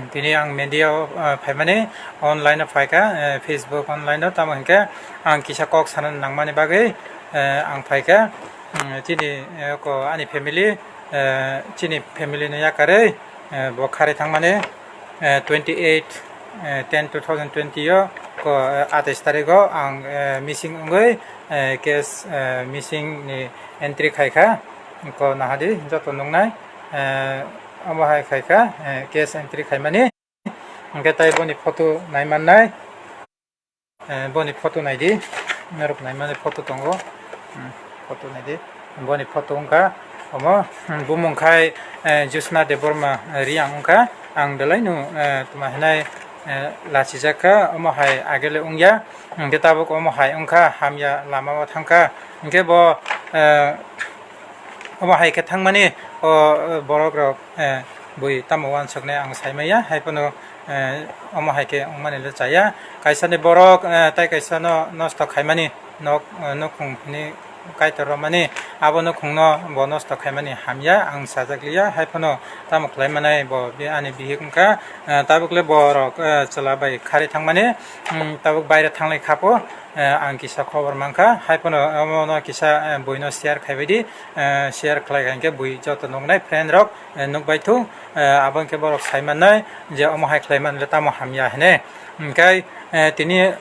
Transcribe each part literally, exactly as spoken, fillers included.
Tini ang media o, ah, phaimani, online o phaikha, eh, Facebook online o, tamo hinkhe ang kisa kok sana nangmani bagwi, eh, ang phaikha. Hmm, chini, eh, ko ani family, eh, chini family no yakarwi, eh, bo kharwi thangmani, eh, twenty eight, eh, ten two thousand twenty o, ko, eh, atais tarik o ang, eh, missing wngwi, eh, case, eh, missing ni entry khaikha, ko nahadi joto nuknai, eh, omo hai khaikha, eh, case entry khaimani. Hingke tai boni photo nai mannai. Eh, boni photo naidi. Norok nai mani photo tongo. Hmm, photo naidi. Boni photo wngkha omo, hmm, bumung khai, eh, Jyotsna Debbarma, eh, Reang wngkha. Ang belai no, eh, tma hinai, eh, lachijak kha. Omo hai agele wngya. Hingke tabuk omo hai wngkha, hamya lama o thangkha. Hingke bo, eh, Omo hai khe thangmani o, o borok rok, eh, bui tamo uansuknai ang sai maya, hai phano, eh, omo hai khe wngmani le chaya. Kaisa ni borok, eh, tai kaisa no nosto khaimani nok, eh, nukhung hwnwi kaitor rwmani, abo nukhung no bo nosto khaimani hamya ang sajak liya, hai phano tamo khlai manai bo ani bihik wngkha, eh, tabuk le borok, eh, chwla bai kharwi thangmani, hmm, tabuk baire thanglai kha pho. Eh, ang kisa khobor mankha, hai phano omo no kisa, eh, bui no share khai bai di, eh, share khlai kha hinkhe bui joto nuknai friend rok, eh, nukbai thung, eh, abo hinkhe borok sai mannai je omo hai khlai man le tamo hamya hine. Hinkhe, eh, tini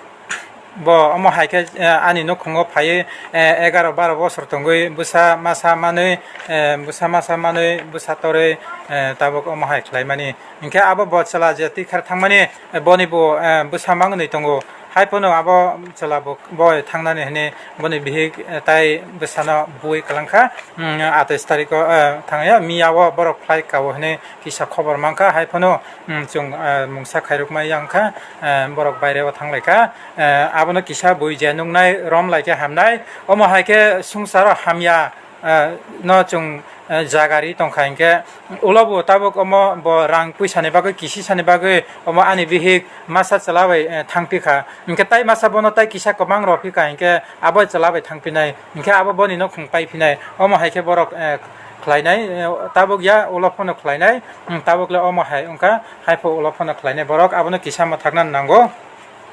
bo omo hai khe, eh, ani nukhungo phaiwi, eh, egaro baro bosor tongwi bwsa masa manwi, eh, bwsa masa manwi bwsa torwi, eh, tabuk omo hai khlai mani. Hinkhe abo bo chwla je twi khar thangmani, eh, boni bo, eh, bwsa mangwi tongo. Hai phano abo chwla bo, bo thangnani hwnwi boni bihik, eh, tai bwsano bui kwlangkha. Hmm, atais tariko, eh, thangya miya o borok flight kao hwnwi kisa khobor mankha. Hai phano, hmm, chwng, eh, mungsa khairokma yang kha, eh, borok baire o thanglaikha. Eh, abono kisa bui je nuknai rom laikhe hamnai. Omo hai khe swngcharo hamya, eh, no chwng, eh, jaga ri tongkha hinkhe, ulo bo tabuk omo bo rang puisa ni bagwi, kisi sani bagwi omo ani bihik masa chwla bai, eh, thangpi kha. Hinkhe tai masa bono tai kisa kwbang rw phi kha hinkhe abo chwla bai thangpinai, hinkhe abo boni nukhung paiphinai. Omo hai khe borok, eh, khlainai, eh, tabuk ya ulo phano khlainai, hmm, tabuk le omo hai wngkha, hai pho ulo phano khlainai borok abono kisa mwthakna nango.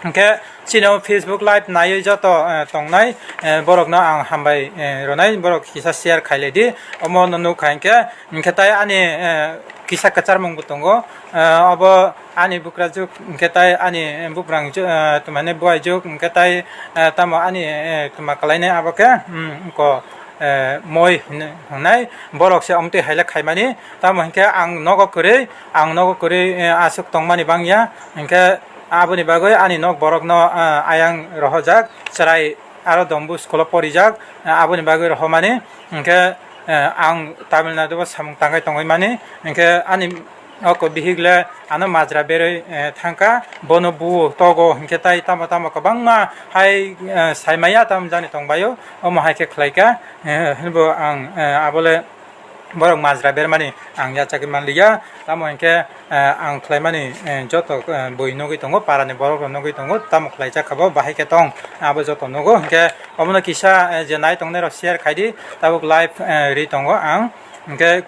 Hinkhe chini o Facebook live naiwi joto, eh, tongnai, eh, borokno ang hambai, eh, rwnai, borok kisa share khailai di. Omo no nukha hinkhe, hinkhe tai ani, eh, kisa kwcharmung bo tongo. Eh, obo ani bukrajuk, hinkhe tai ani buprang ju-, eh, tmani buaijuk, hinkhe tai, eh, tamo ani, eh, tma kalainai abo khe, hmm, wngko, eh, moi hwnwi hwngnai. Borok se omtwi haile khaimani. Tamo hinkhe ang nogo kwrwi, ang nogo kwrwi, eh, aswk tongmani bangya. Hinkhe aboni bagwi ani nok borokno, ah, ayang rohorjak, chwrai aro Don Bosco school-o porijak, ah, aboni bagwi rohormani. Hinkhe, eh, ang Tamil Nadu-o samung tangwi tongwi mani. Hinkhe ani oko bihik le ano majra berwi, eh, thangkha, bono buo togo hinkhe tai tamo tamo kwbangma hai, eh, saimaya tamo jani tongbaio, omo hai khe khlaikha, eh, hinbo ang, eh, abole borok majra bermani ang yachagwi manliya, tamo hinkhe, eh, ang khlaimani, eh, joto, eh, bui nugwi tongo, parani borok rok nugwi tongo, tamo khlaijak kha bo bahai khe tong, abo joto nugo. Hinkhe omono kisa, eh, je nai tongnai rok share khaidi, tabuk live, eh, ri tongo ang. Hinkhe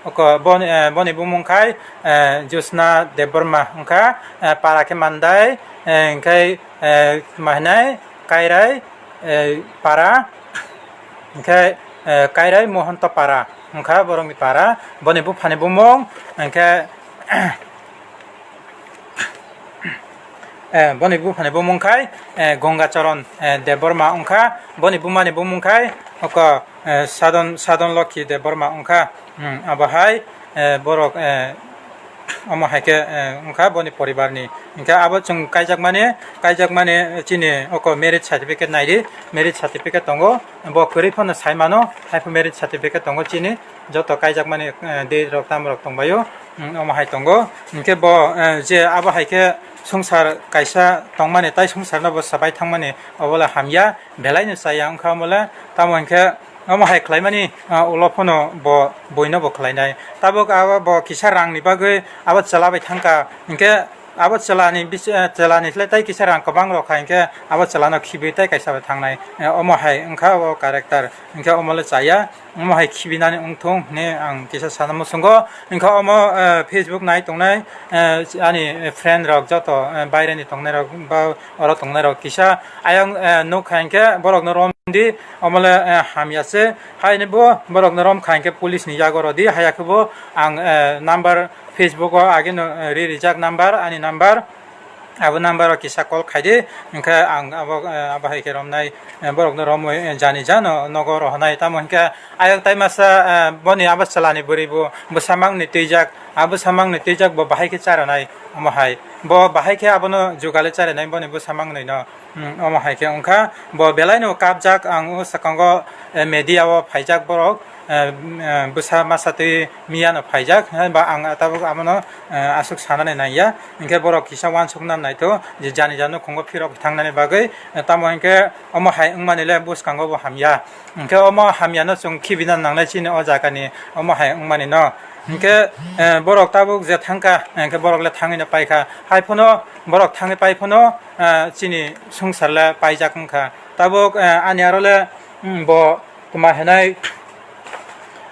oko boni, eh, boni bumung khai, eh, Jyotsna Debbarma wngkha, eh, para khe Mandai, eh, hinkhe, eh, tma hinai Kairai, eh, para, hinkhe, eh, Kairai Mohonto para wngkha borokni para, boni buphani bumung, hinkhe, eh, boni buphani bumung khai, eh, Gongacharan, eh, Debbarma wngkha, boni bumani bumung khai oko, eh, Sadon, Sadon Lokhi Debbarma wngkha. Hmm, abo hai, eh, borok, eh, omo hai khe, eh, wngkha boni poribar ni. Hinkhe abo chwng kaijakmani, kaijakmani chini oko marriage certificate naidi, marriage certificate tongo, bo kwrwi phano sai mano, haipho marriage certificate tongo chini, joto kaijakmani, eh, date rok tam rok tongbaio, hmm, omo hai tongo. Hinkhe bo, eh, je abo hai khe swngchar kaisa tongmani, tai swngchar no bo swbai thangmani, obo le hamya, belai no chaya wngkha omo le, tamo hinkhe, Omo hai khlaimani, ah, ulo phano bo buino bo khlainai. Tabuk abo bo kisa rangni bagwi abo chwla bai thangkha. Hinkhe abo chwlani bis-, eh, chwlani slai tai kisa rang kwbang rokha hinkhe abo chwlano khibwi tai kaisa bai thangnai. Eh, omo hai wngkha o character. Hinkhe omo le chaya. omo hai khibinani wngthung hwnwi ang kisa sana muchungo. Wngkha omo, eh, Facebook nai tongnai, eh, ani friend rok joto, eh, baireni tongnai rok ba oro tongnai rok kisa ayang, eh, nukha hinkhe borokno rom di, omole, eh, hamya se. Haini bo borokno rom kha hinkhe police ni yago rw di, haya khe bo ang, eh, number Facebook o ageno, eh, ri rijak number, ani number. Abo number o kisa call khai di, hinkhe ang abo, eh, abo hai khe romnai, eh, borokno romwi, eh, jani jano nogo rohonai. Tamo hinkhe ayang tai masa, eh, boni abo chwlani bwrwi bo bwsa mangni twijak, a bwsa mangni twijak bo bahai khe charanai omo hai. Bo bahai khe abono jugale charanai boni bwsa mangnwino. Hmm, omo hai khe wngkha bo belaino kapjak, ang o swkango, eh, media o phaijak borok, eh, eh, bwsa masa twi miyano phaijak, eh, ba ang tabuk abono, eh, aswk sanani nangya, hinkhe borok kisa uansukna naito je jani jani nukhungo phirok thangnani bagwi, eh, tamo hinkhe omo hai wngmani le bwskango bo hamya, hinkhe omo hamyano chwng khibina nangnai chini o jagani omo hai wngmani no, hinkhe, eh, borok tabuk je thangkha, hinkhe borok le thangwi no paikha, hai phano borok thangwi pai phano, eh, chini swngchar le paijak wngkha. Tabuk, eh, ani aro le, mm, bo tma hinai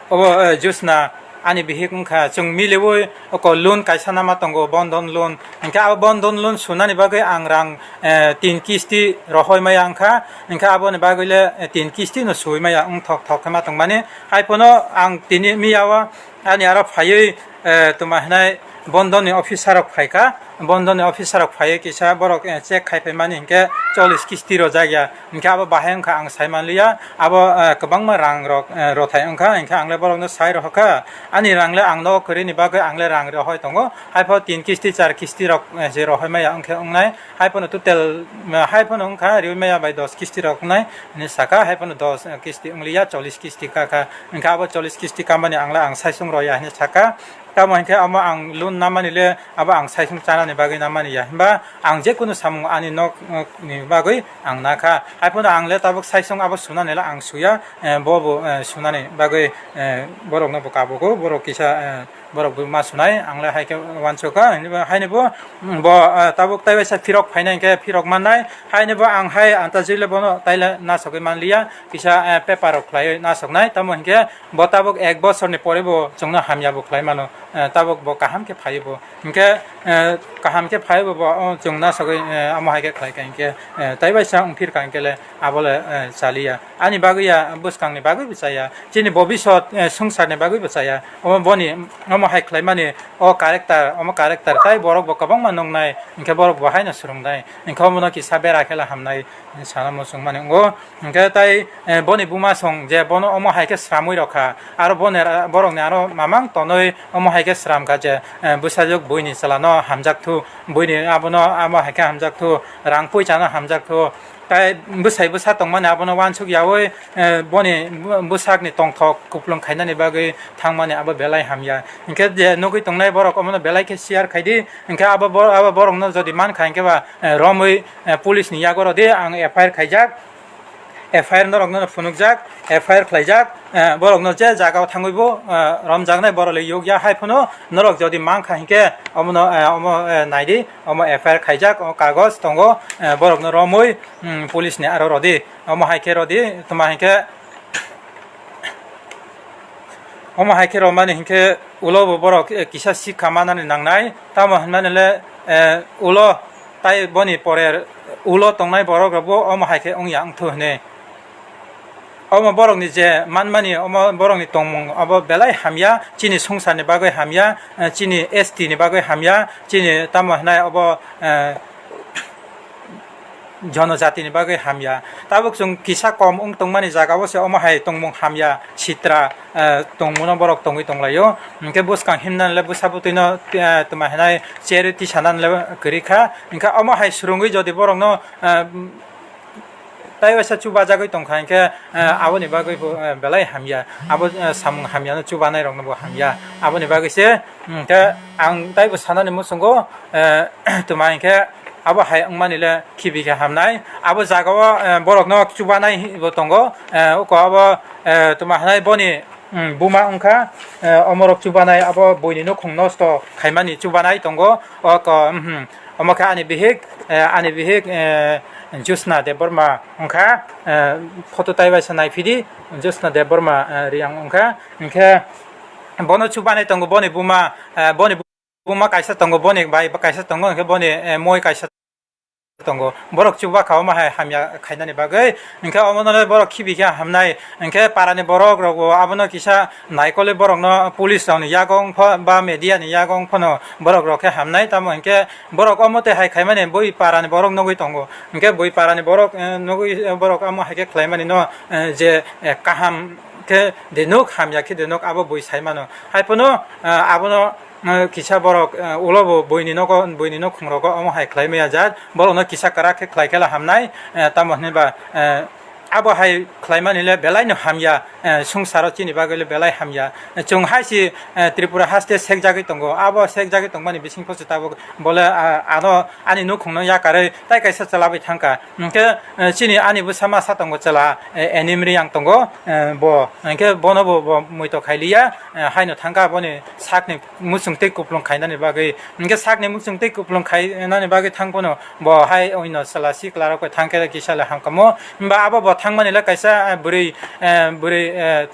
obo, eh, Josna ani bihik wngkha. Chwng miliwi oko loan kaisa nama tongo, bondon loan. Hinkhe abo bondon loan sunani bagwi ang rang, eh, tin kisti rohoi maya wngkha. Hinkhe aboni bagwi le, eh, tin kisti no sui maya wngthok thok khe ma tongmani. Hai phano ang tini miya o ani aro phaiwi, eh, tma hinai bondon ni officer rok phaikha, bondon ni officer rok phaiwi kisa borok, eh, check khai phaimani hinkhe chollish kisti rojak ya, hinkhe abo bahai wngkha ang sai manliya, abo, eh, kwbangma rang rok, eh, rothai wngkha, hinkhe ang le borokno sai rohorkha, ani rang le ang nogo kwrwini bagwi ang le rang rohoi tongo, hai pho tin kisti char kisti rok, eh, je rohoi maya wngkhe wngnai, hai phano total, eh, hai phano wngkha riwi maya bai dos kisti rok wngnai hinwi saka, hai phano dos, eh, kisti wngliya, chollish kisti kakha, hinkhe abo chollish kisti kamani ang le ang saisung roya hinwi saka. Tamo hinkhe amo ang loan namani le abo ang saisung chanani bagwi namani ya, hinba ang jekunu samung ani nok, nok ni bagwi ang nakha. Hai phano ang le tabuk saisung abo sunani le ang suya, eh, bo bo, eh, sunani bagwi, eh, borokno bo kabugo, borok kisa, eh, borok bo ma sunai, ang le hai khe uansukha, haini bo, haini bo, mm, bo, eh, tabuk tai waisa phirok phainai hinkhe phirok mannai, haini bo ang hai antajwi le bono tai le nasogwi manliya, kisa, eh, paper rok khlaiwi nasoknai, tamo hinkhe bo tabuk ek bosorni pore bo chwngno hamya bo khlai mano, eh, tabuk bo kaham khe phaiwi bo. Hinkhe, eh, kaham khe phaiwi bo, bo, oh, chwng nasogwi, eh, amo hai khe khlai kha hinkhe, eh, tai waisa wngphir kha hinkhe le abo le, eh, chaliya. Ani bagwi ya, bwskangni bagwi bo chaya. Chini bobisot, eh, swngcharni bagwi bo chaya. Omo boni, omo hai khlaimani, o character, omo character tai borok bo kwbangma nuknai, hinkhe borok bo haino swrwngnai. Hinkhe omono kisa bera khe le hamnai. Sana muchung mani wngo. Hinkhe tai, eh, boni buma song je bono omo hai khe sramwi rokha. Aro boni ra-, borokni aro mamang tonwi omo hai khe sramkha je, eh, bwsajwk buini chwlano hamjak thu, buini abono amo hai khe hamjak thu, rang puichano hamjak thu. Tai bwsai bwsa tongmani abono uansuk yaui, eh, boni bw-, bwsakni tongthok kuplung khainani bagwi thangmani abo belai hamya. Hinkhe je nugwi tongnai borok omono belai khe share khai di. Hinkhe abo bor-, abo borokno jodi mankha hinkhe ba, eh, romwi, eh, police ni yago rw di, ang F I R khaijak, F I R norokno phunukjak, F I R khlaijak, eh, borokno je jaga o thangwi bo, eh, romjaknai borok le yokya, hai phano norok jodi mankha hinkhe omono, eh, omo, eh, naidi, omo F I R khaijak, o kagoj tongo, eh, borokno romwi, mm, police ni aro rw di, omo hai khe rw di, tma hinkhe Omo hai khe romani hinkhe ulo bo borok, eh, kisa sikha manani nangnai. Tamo hinmani le, eh, ulo tai boni pore ulo tongnai borok rok bo omo hai khe wngya wngthu hini. Omo borok ni je manmani omo borok ni tongmung abo belai hamya, chini songsa ni bagwi hamya, eh, chini S T ni bagwi hamya, chini tamo hinai obo, eh, Jonojatini bagwi hamya. Tabuk chwng kisa kom wng tongmani jaga o se omo hai tongmung hamya sitra, eh, tongmungno borok tongwi tonglaio. Hinkhe bwskang himnani le bwsa bwtwino, eh, tma hinai cherwi tisanani le kwrwi kha. Hinkhe omo hai swrwngwi jodi borokno, eh, tai waisa chubajagwi tongkha hinkhe, eh, aboni bagwi bo, eh, belai hamya. Abo, eh, samung hamyano chubanai rokno bo hamya. Aboni bagwi se, hinkhe ang taibo sanani muchungo, eh, tma hinkhe abo hai wngmani le khibi khe hamnai. Abo jaga o, eh, borok no chubanai bo tongo. Eh, oko abo, eh, tma hinai boni, mm, buma wngkha, eh, omorok chubanai abo buini nukhung nosto khaimani chubanai tongo. Oko, mhm, omo khe ani bihik, eh, ani bihik, eh, Josna Debbarma wngkha, eh, photo tai bai se naiphidi, Josna Debbarma, eh, Reang wngkha. Hinkhe bono chubanai tongo, boni buma, eh, boni buma kaisa tongo, boni bai kaisa tongo, hinkhe boni, eh, moi kaisa tongo. Borok chubakha omo hai hamya khainani bagwi, hinkhe omono borok khibi khe hamnai. Hinkhe parani borok rokbo abono kisa naikolwi borokno police rokni yago wngpha ba media ni yago wngphano borok rok khe hamnai. Tamo hinkhe borok omo tei hai khaimani bui parani borok nugwi tongo. Hinkhe bui parani borok, eh, nugwi, eh, borok omo hai khe khlaimani no, eh, je, eh, kaham khe de nuk, hamya khe de nuk, abo bui sai mano. Hai phano, eh, abono, eh, kisa borok, eh, ulo bo buini nogo, buini nokhung rogo omo hai khlai maya jat, borokno kisa kwrak khe khlai khe la hamnai, eh, tamo hinwi ba, eh, abo hai khlaimani le belai no hamya, eh, swngcharo chini bagwi le belai hamya. Eh, chwng hai se, eh, Tripura haste sekjagwi tongo, abo sekjagwi tongmani bising phoso tabuk bole, ah, ano ani nukhungno yakarwi tai kaisa chwla bai thangkha. Hinkhe, eh, chini ani bwsa masa tongo chwla, eh, Enim Reang tongo, eh, bo hinkhe bono bo, bo muitok khailiya, eh, haino thangkha boni sakni muchung tei kuplung khainani bagwi. Hinkhe sakni muchung tei kuplung khainani bagwi thang phano bo hai oino chwla sikla rok bai thang khe kisa le hamkamo. Himba abo bo thangmani le kaisa, eh, bwrwi, eh, bwrwi, eh,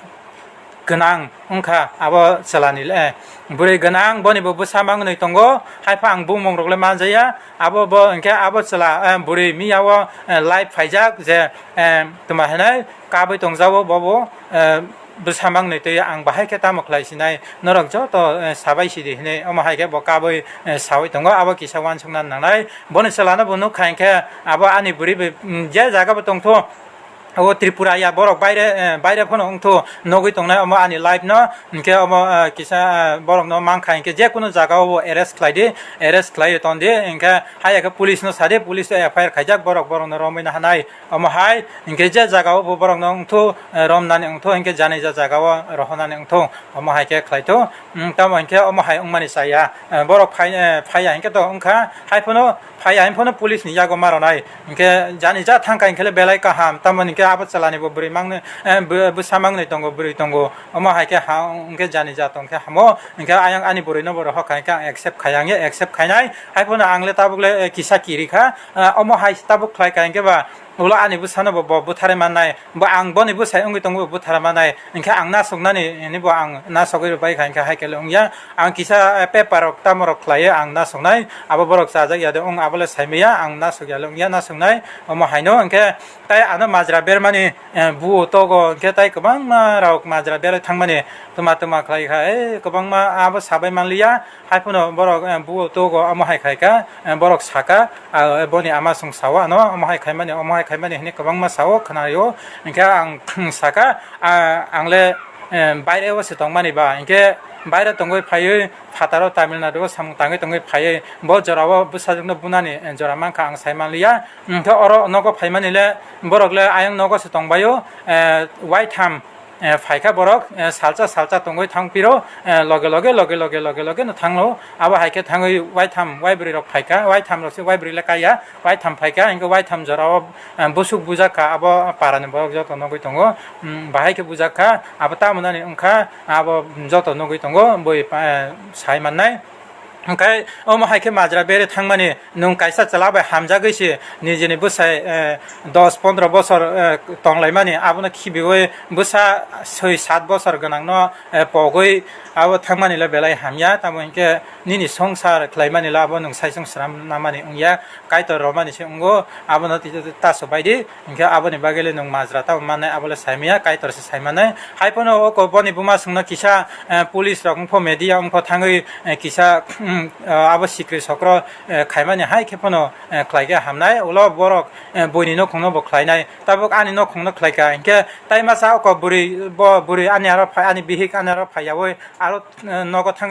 gwnang wngkha abo chwlani le, eh, bwrwi gwnang, boni bo bwsa mangnwi tongo, haipha ang bumung rok le manjaya, abo bo hinkhe abo chwla, eh, bwrwi miyao, eh, live phaijak je, eh, tuma hinai kabui tongjago bobo, eh, bwsa mangnwi twi ang bahai khe tamo khlai sinai, norok joto, eh, sabai sidi hinwi omo hai khe bo kabui, eh, saui tongo, abo kisa uansukna nangnai. Boni chwlano bo nukha hinkhe abo ani bwrwi bai, mm, je jaga bo tongtho, o Tripura ya borok baire, eh, baire phano wngthu nugwi tongnai omo ani live no, hinkhe omo, eh, kisa, eh, borok no mankha hinkhe je kunu jaga o bo arrest khlai di, arrest khlai ton di, hinkhe haya khe police no sa di, police o F I R khaijak, borok borok no romwi na hanai omo hai, hinkhe je jaga o bo borok no wngthu, eh, romnani wngthu, hinkhe jani ja jaga o rohonani wngthu omo hai khe khlai thu, mm, tamo hinkhe omo hai wngmani chaya, eh, borok phai, eh, phaiya hinkhe to wngkha, hai phano phaiya hwn phano police ni yago ma rwnai. Hinkhe jani ja thangkha hinkhe le belai kaham, tamoni hinkhe abo chwla ni bo bwrwi mangni, eh, bw-, bwsa mangni tongo, bwrwi tongo, omo hai khe ha hinkhe jani ja tong khe hamo, hinkhe ayang ani bwrwi no bo rohor kha hinkhe ang accept khai, ang ye accept khainai. Hai phano ang le tabuk le, eh, kisa kiri kha, eh, omo hai tabuk khlai kha hinkhe ba ulo ani bwsa no bo, bo butharwi mannai. Bo ang boni bwsai wngwi tongo, bo buthar manai, hinkhe ang nasuknani hinwi bo ang nasugwi rwbaikha, hinkhe hai khe le wngya. Ang kisa, eh, paper rok tamo rok khlaiwi ang nasuknai, abo borok chajak ya de wng, abo le sai maya, ang nasuk ya le wngya, nasuknai omo haino. Hinkhe tai ano majra bermani, eh, buo togo, hinkhe tai kwbangma rok majra berwi thangmani twma twma khlai kha, eh, kwbangma abo sabai manliya. Hai phano borok, eh, buo togo, omo hai khai kha, eh, borok saka, ah, boni ama chwng sao ano, omo hai khaimani, omo hai khaimani hinwi kwbangma sao khwnaio. Hinkhe ang saka, ah, ang le, eh, baire o se tongmani ba, hinkhe baire tongwi phaiwi phataro Tamil Nadu o samung tangwi tongwi phaiwi bo jorao bwsajwkno bunani, eh, jora mankha ang sai manliya. Hinkhe oro nogo phaimani le borok le ayang nogo se tongbaio, eh, waitham, eh, phaikha borok, eh, salsa salsa tongwi thang piro, eh, loge loge, loge loge, loge loge no thangno. Abo hai khe thangwi waitham waibrwi rok phaikha, waitham rok se waibrwi le kaiya, waitham phaikha, hinkhe waitham jorao, eh, busuk bujak kha, abo para ni borok joto nugwi tongo. Mm, bahai khe bujak kha, abo tamo nani wngkha, abo joto nugwi tongo, bui, eh, sai mannai. Hinkhe omo hai khe majra bere thangmani nwng kaisa chwla bai hamjagwi se nijini bwsai, eh, dos pondro bosor, eh, tonglaimani, abono khibiwi bwsa soi sat bosor gwnangno, eh, pogwi abo thangmani le belai hamya, tamo hinkhe nini songsar khlaimani le abo nwng saichung swnam namani wngya, Kaitor romani se wngo, abono tei taso baidi. Hinkhe aboni bagwi le nwng majra tamo mannai, abo le sai maya, Kaitor se sai mannai. Hai phano o ko boni buma swngno kisa, eh, police rok wngpho, media wngpho thangwi, eh, kisa, mm, eh, abo sikri sokro, eh, khaimani hai khe phano, eh, khlai khe hamnai. Ulo borok, eh, buini nokhungno bo khlainai, tabuk ani nokhungno khlaikha. Hinkhe tai masa o ko bwrwi, bo bwrwi ani aro phai, ani bihik ani aro phaiyaui aro, eh, nogo thang